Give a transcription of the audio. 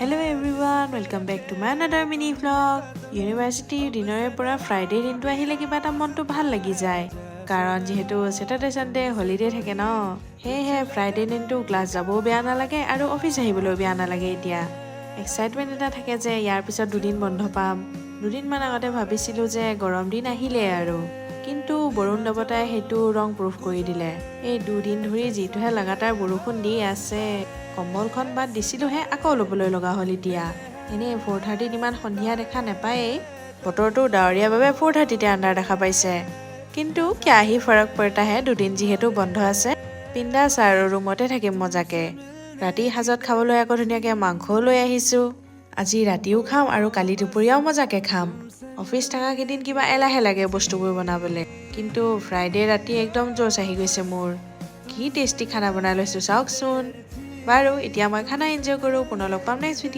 Hello everyone, welcome back to my another mini vlog. ইউনিভাৰ্চিটিৰ দিনৰে পৰা ফ্ৰাইডে দিনটো আহিলে কিবা এটা মনটো ভাল লাগি যায়, কাৰণ যিহেতু ছেটাৰডে, ছানডে হলিডে থাকে ন। সেয়েহে ফ্ৰাইডে দিনটো ক্লাছ যাবও বেয়া নালাগে আৰু অফিচ আহিবলৈও বেয়া নালাগে। এতিয়া এক্সাইটমেণ্ট এটা থাকে যে ইয়াৰ পিছত দুদিন বন্ধ পাম। দুদিনমান আগতে ভাবিছিলোঁ যে গৰম দিন আহিলেই আৰু, কিন্তু বৰুণ দেৱতাই সেইটো ৰং প্ৰুফ কৰি দিলে। এই দুদিন ধৰি যিটোহে লাগাতাৰ বৰষুণ দি আছে, কম্বলখন বাদ দিছিলোঁহে, আকৌ ল'বলৈ লগা হ'ল। এতিয়া এনেই 4:30ত ইমান সন্ধিয়া দেখা নাপায়েই। বতৰটো ডাৱৰীয়া বাবে 4:30তে আন্ধাৰ দেখা পাইছে, কিন্তু क्या ही फरक पड़ता है। দুদিন যিহেতু বন্ধ আছে, বিন্দাছ আৰু ৰুমতে থাকিম মজাকে। ৰাতি সাজত খাবলৈ আকৌ ধুনীয়াকৈ মাংসও লৈ আহিছোঁ। আজি ৰাতিও খাম আৰু কালি দুপৰীয়াও মজাকে খাম। অফিচ থকা কেইদিন কিবা এলাহে লাগে বস্তুবোৰ বনাবলৈ, কিন্তু ফ্ৰাইডে ৰাতি একদম জোচ আহি গৈছে মোৰ। কি টেষ্টি খানা বনাই লৈছোঁ চাওকচোন। বাৰু, এতিয়া মই খানা এনজয় কৰোঁ। পুনৰ লগ পাম নেক্সট ভিডিঅ'।